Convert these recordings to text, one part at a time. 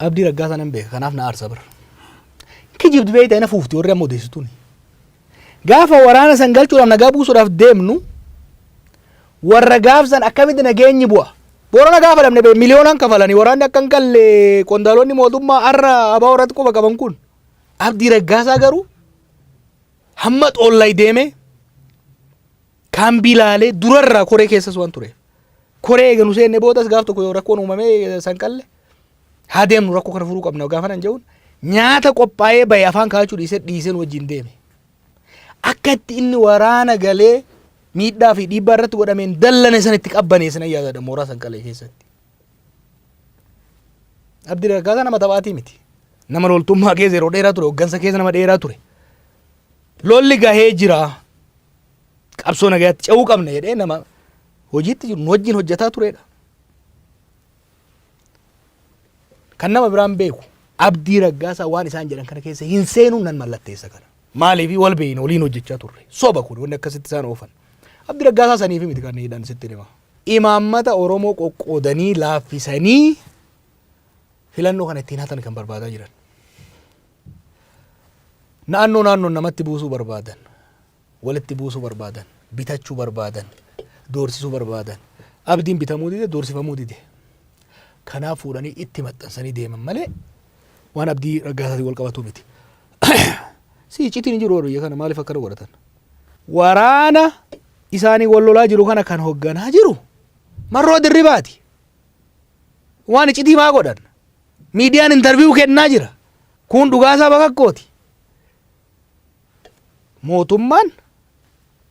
Abdii Raggaasaa nan beeka kanaaf na aarsa bara. Kijibdi beekta ina fuufti warri amma odeessituuni. Gaafa waraana san galchuudhaaf nagaa buusuudhaaf deemnu warra gaaf san akkamitti nageenyi bu'a. Boorana gaafa dhabne bee miliyoonaan kafalanii waraanni akka hin galle qondaalonni mootummaa har'a ABO irratti quba qaban kun Abdii Raggaasaa garuu hamma xoollay deemee kaambii laalee durarraa koree keessas waan tureef. Koree eega nu seenne boodas gaaf tokko yoo rakkoon uumamee sanqalle haa deemnu rakkoo kana furuu qabna gaafa nan jedhuun nyaata qophaa'ee bahe afaan kaa'achuu dhiisee dhiisee nu wajjin deeme. Akka itti inni waraana galee miidhaa fi dhiibbaa irratti godhameen dallane san itti qabbaneessan yaadadha mooraa sanqalee keessatti. Abdii Raggaasaa nama taphaatii miti. Nama loltummaa keessa yeroo dheeraa ture, hoggansa keessa nama dheeraa ture. Lolli gahee jira. Qabsoo nagayaatti ce'uu qabna jedhee nama hojiitti jiru nu wajjin hojjetaa turedha. Kan nama biraan beeku Abdii Raggaasaa waan isaan jedhan kana keessa hin seenuu nan mallatteessa kana. Maaliif wal beeyna waliin hojjechaa turre. Soba kun wanni akkasitti isaan oofan. Abdii Raggaasaa saniif miti kan hidhan sitti hima. Imaammata Oromoo qoqqoodanii laaffisanii filannoo kana ittiin hatan kan barbaadaa jiran. Naannoo naannoon namatti buusuu barbaadan. Walitti buusuu barbaadan. Bitachuu barbaadan. Doorsisuu barbaadan. Abdiin bitamuu dide, doorsifamuu dide. Kanaaf fuudhanii itti maxxansanii deeman malee waan Abdii Raggaasaatiin wal qabatu miti. Si iccitiin hin jiru biyya kana maaliif akkana godhatan? Waraana isaanii wal lolaa jiru kana kan hogganaa jiru Marroo Dirribaati. Waan iccitii maa godhan? Miidiyaan intarviiwuu kennaa jira. Kun dhugaasaa bakakkooti. Mootummaan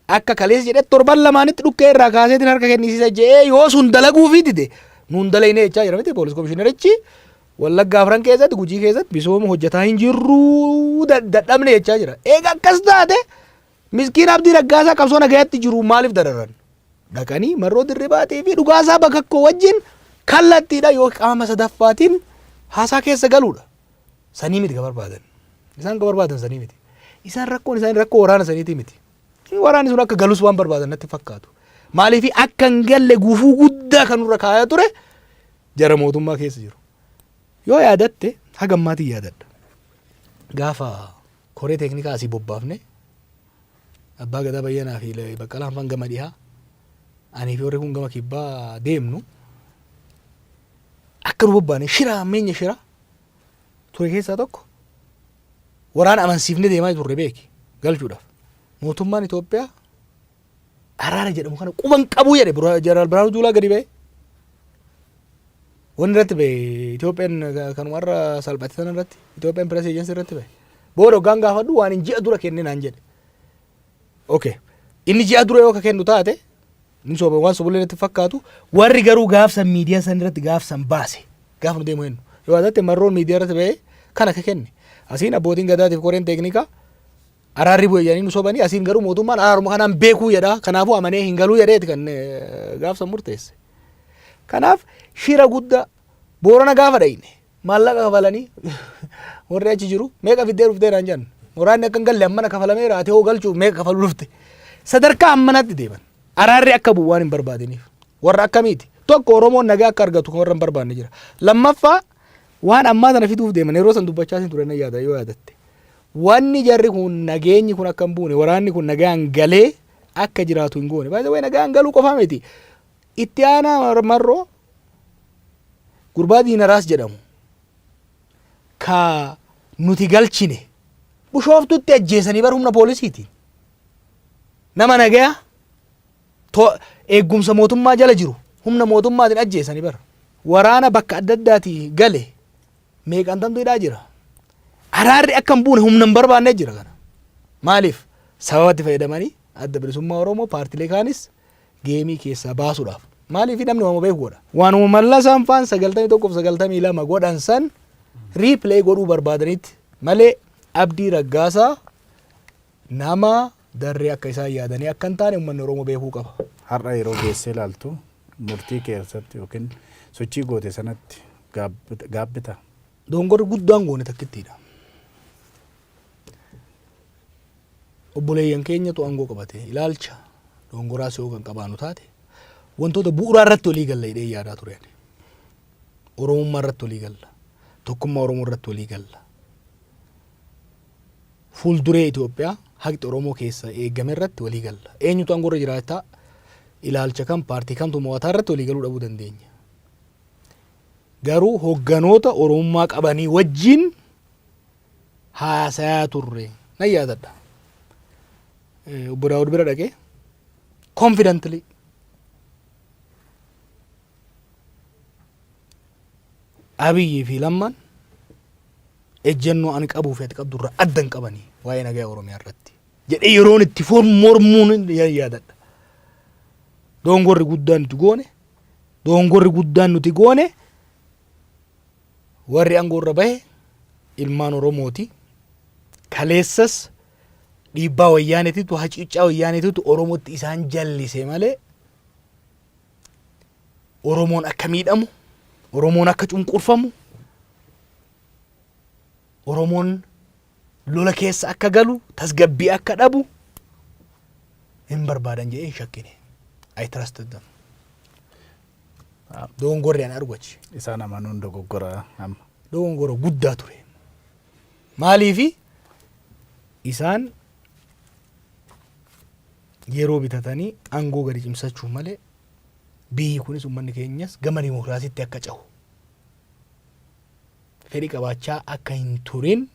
akka kaleessa jedhe torban lamaanitti dhukkee irraa kaaseetiin harka kennisiisa jedhee yoo sun dalaguufii dide nuun dalaynee jechaa jira miti poolis komishinerichi Wallaggaa afran keessatti Gujii keessatti misooma hojjetaa hin jirru dadhabne jechaa jira. Eega akkas taate miskiin Abdii Raggaasaa qabsoo nagayatti jiru maaliif dararan? Dhaqanii Marroo Dirribaatii fi Dhugaasaa Bakakkoo wajjin kallattiidha yoo qaama sadaffaatiin haasaa keessa galuudha. Sanii miti ka barbaadan. Isaan ka barbaadan sanii miti. Isaan rakkoon isaanii rakkoo waraana saniitii miti. Waraanni sun akka galus waan barbaadan natti fakkaatu. Maaliif akka hin galle gufuu guddaa kan nurra kaayaa ture jara mootummaa keessa jiru. Yoo yaadatte haga ammaatiin yaadadha. Gaafa koree teeknikaa asii bobbaafne Abbaa Gadaa Bayyanaa fi Baqqalaan faan gama dhihaa anii fi warri kun gama kibbaa deemnu akka nu bobbaane shira hammeenya shira ture keessaa tokko waraana amansiifnee deemaa turre beeki galchuudhaaf. Mootummaan Itoophiyaa araara jedhamu kana quban qabuu jedhe Jeneraal Birhaanuu Juulaa gadi ba'e. Wanni irratti ba'e Itoophiyaan kanuma irra salphate sana irratti Itoophiyaan Press Agency irratti ba'e. Booda hoggaan gaafadhu waan hin ji'a dura kenne naan jedhe. Okay. Inni ji'a dura yoo ka kennu taate inni soba waan sobullee natti fakkaatu warri garuu gaafsan miidiyaa san irratti gaafsan baase gaafa nu deemu hennu. Yoo yaadatte marroon miidiyaa irratti ba'ee kana ka kenne. Asiin abbootiin gadaatiif koreen teeknikaa araarri bu'e jedhanii nu sobanii asiin garuu mootummaan araaruma kanaan beekuu jedha kanaafuu amanee hin galuu jedheeti kan gaafsan murteesse. Kanaaf shira guddaa Boorana gaafa dhayne maallaqa kafalanii warri achi jiru meeqa fiddee dhuftee naan jedhan waraanni akka hin galle hammana kafalameera ati hoo galchuuf meeqa kafaluu dhufte sadarkaa hammanaatti deeman araarri akka bu'u waan hin barbaadiniif warra akkamiiti tokko Oromoon nagaa akka argatu kan warra hin barbaanne jira lammaffaa waan ammaa tana fiduuf deeman yeroo san dubbachaa sin ture nan yaada yoo yaadatte wanni jarri kun nageenyi kun akka hin buune waraanni kun nagaan galee akka jiraatu hin goone baay'ee nagaan galuu qofaa miti itti aanaa marroo gurbaa Diinaraas jedhamu ka nuti galchine Bushooftutti ajjeesanii bar humna poolisiitiin. Nama nagaya eegumsa mootummaa jala jiru humna mootummaatiin ajjeesanii bar. Waraana bakka adda addaatii gale meeqantamtu hidhaa jira. Araarri akka hin buune humna hin barbaanne jira kana. Maaliif? Sababatti fayyadamanii Adda Bilisummaa Oromoo paartilee kaanis geemii keessaa baasuudhaaf. Maaliif namni waanuma beeku godha. Waanuma Mallasaan faan 91 fi 92 godhan san replay godhuu barbaadanitti malee Abdii Raggaasaa nama darree akka isaan yaadanii akka hin taane uummanni Oromoo beekuu qaba. Har'a yeroo geessee ilaaltu murtii keessatti yookiin sochii goote sanatti gaabbitaa? Dogongorri guddaan goone takkittiidha. Obboleeyyan keenyatu aangoo qabate ilaalcha dogongoraas yoo kan qabaannu taate wantoota bu'uuraa irratti walii galla jedhee yaadaa ture ani. Oromummaa irratti walii galla. Tokkummaa Oromoo irratti walii galla. Fuulduree Itoophiyaa haqni Oromoo keessa eegame irratti walii galla. Eenyutu aangoo irra jiraataa, ilaalcha kam, paartii kamtu mo'ataa irratti walii galuu dhabuu dandeenya. Garuu hogganoota Oromummaa qabanii wajjin haasayaa turre nan yaadadha. Obbo Daawud bira dhaqee confidently Abiyyii fi Lammaan ejjennoo ani qabuu fi ati qabdu irraa adda hin qabanii waa'ee nagaa Oromiyaa irratti jedhee yeroon itti mormuun yaadadha. Dongorri guddaan nuti goone dongorri guddaan nuti goone warri aangoo irra bahe ilmaan Oromooti. Kaleessas dhiibbaa wayyaaneetitu, hacuuccaa wayyaaneetitu Oromootti isaan jallise malee Oromoon akka miidhamu, Oromoon akka cunqurfamu, Oromoon lola keessa akka galu, tasgabbii akka dhabu hin barbaadan jedhee hin shakkine. I trusted them. Dogongorri ani argu achi. Isaan amanuun dogoggora amma. Dogongora guddaa ture. Maaliifi isaan yeroo bitatanii aangoo gadi cimsachuu malee biyyi kunis uummanni keenyas gama dimokiraasiitti akka cehu fedhii qabaachaa akka hin turin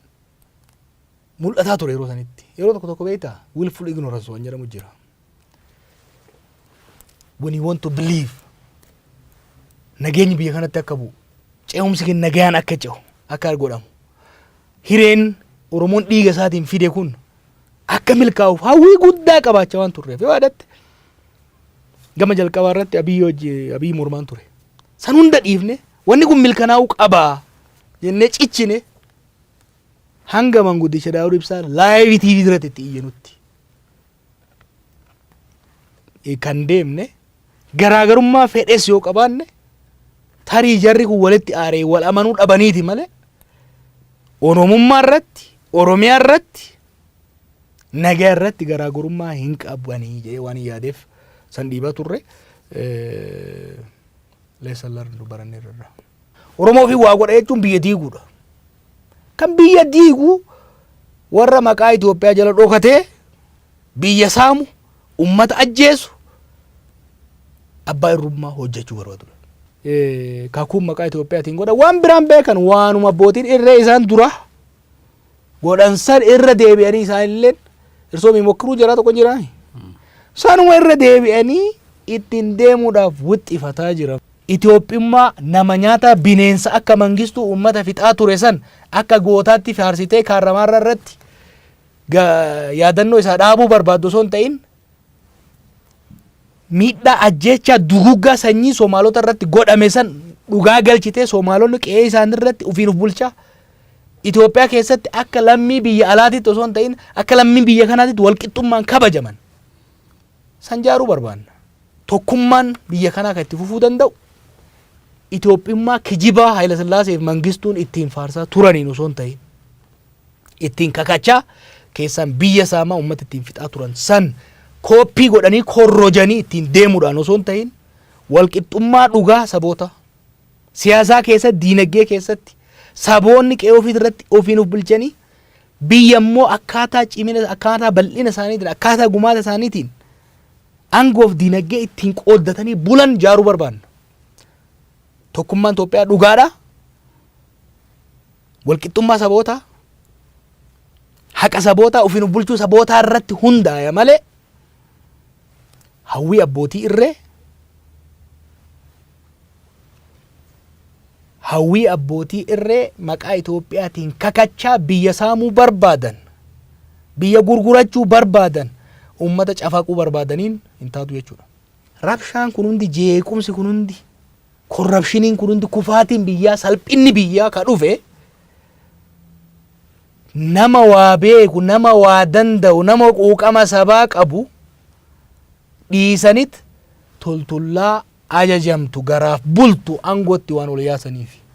mul'ataa ture yeroo sanitti. Yeroo tokko tokko beektaa, willful ignorance waan jedhamu jira. When you want to believe nageenyi biyya kanatti akka bu'u, ce'umsi keenya nagayaan akka ce'u akka godhamu, hireen Oromoon dhiiga isaatiin fide kun akka milkaa'uuf hawwii guddaa qabaachaa waan turreef, yoo yaadatte gama jalqabaa irratti Abiyyi hojii Abiyyi mormaan ture. San hunda dhiifne, wanni kun milkanaa'uu qabaa jennee cichine hanga manguddicha Daawud Ibsaa live TV irratti itti iyyanutti. Kan deemne garaagarummaa fedhes yoo qabaanne, tarii jarri kun walitti aaree wal amanuu dhabaniiti malee, Oromummaa irratti, Oromiyaa irratti, nagaa irratti garaagarummaa hin qabanii jedhee waan yaadeef san dhiibaa turre. Lesson learned, baranneerra. Oromoo fi waa godha jechuun biyya diiguudha. Kan biyya diigu warra maqaa Itoophiyaa jala dhokatee biyya saamu, ummata ajjeesu, abbaa irrummaa hojjechuu barbaadudha. Kakuun maqaa Itoophiyaatiin godha waan biraan beekan, waanuma abbootiin irree isaan dura godhan san irra deebi'anii, isaan illeen irsoo mokkiruu jira tokko jira. Sanuma irra deebi'anii ittiin deemuudhaaf wixxifataa jira. Itoophiyummaa nama nyaata bineensa akka Mangistuu uummata fixaa ture san akka gootaatti faarsitee Kaarramaarra irratti yaadannoo isaa dhaabuu barbaaddu osoo hin ta'in, miidhaa ajjeechaa duguggaa sanyii Somaalota irratti godhame san dhugaa galchitee, Somaalonni qe'ee isaanii irratti ofiin of bulchaa, Itoophiyaa keessatti akka lammii biyya alaatitti osoo hin ta'in akka lammii biyya kanaatitti walqixxummaan kabajaman san jaaruu barbaanna. Tokkummaan biyya kanaa kan itti fufuu danda'u Itoophiyummaa kijibaa Haayila Sillaaseef Mangistuun ittiin faarsaa turaniin osoo hin ta'in, ittiin kakachaa keessaan biyya saamaa uummata ittiin fixaa turan san kooppii godhanii korrojanii ittiin deemuudhaan osoo hin ta'in, walqixxummaa dhugaa saboota siyaasaa keessatti, diinagdee keessatti, saboonni qe'ee ofii irratti ofiin of bulchanii, biyya immoo akkaataa cimina, akkaataa bal'ina isaaniitiin, akkaataa gumaata isaaniitiin aangoof diinagdee ittiin qooddatanii bulan jaaruu barbaanna. Tokkummaan Itoophiyaa dhugaadha. Walqixxummaa sabootaa, haqa sabootaa, ofiin of bulchuu sabootaa irratti hundaa'e malee hawwii abbootii irree, hawwii abbootii irree maqaa Itoophiyaatiin kakachaa biyya saamuu barbaadan, biyya gurgurachuu barbaadan, uummata cafaquu barbaadaniin hin taatu jechuudha. Rabshaan kun hundi, jeequmsi kun hundi, corruptioniin kun hundi, kufaatiin biyyaa, salphinni biyyaa ka dhufe nama waa beeku, nama waa danda'u, nama quuqama sabaa qabu dhiisanit toltullaa ajajamtu garaaf bultu aangootti waan ol yaasaniif.